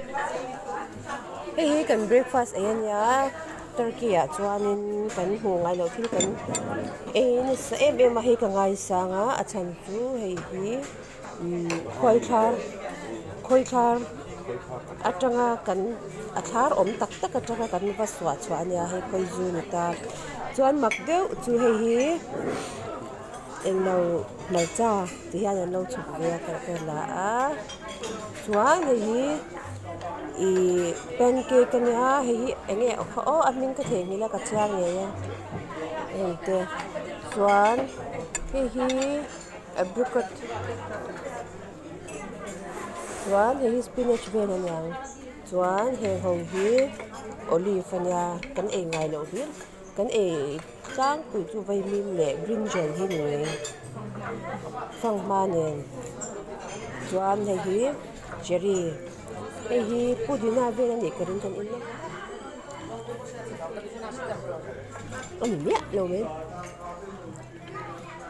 Hei hi kan breakfast ei a nia turkey ah chuanin kan hmuh ngai loh thil kan ei nasa em em a hei ka ngaisang a a chhan chu hei hi umm khuaithlar khawithlar atanga kan a thlar awm tak tak atanga kan va suah chhuah a nia hei khawi zu ni ta chuan mak deuh chu hei hi englo hmarcha ti hian an lo chhuk ve a ka la a chuan hei hi ihh pancake a nia hei hi eng nge aw a hming ka theihnghilh a ka chhiar ngei e heng te chuan hei hi apricot chuan hei hi spinach vel a niang chuan heng ho hi olive a nia kan ei ngai loh hlir kan ei tlangpui chu vaimim leh brinjal hi ni mai fanghma nen chuan hei hi cherry hei hi pudina vel a nih ka ring kan en a ani miah lo mai.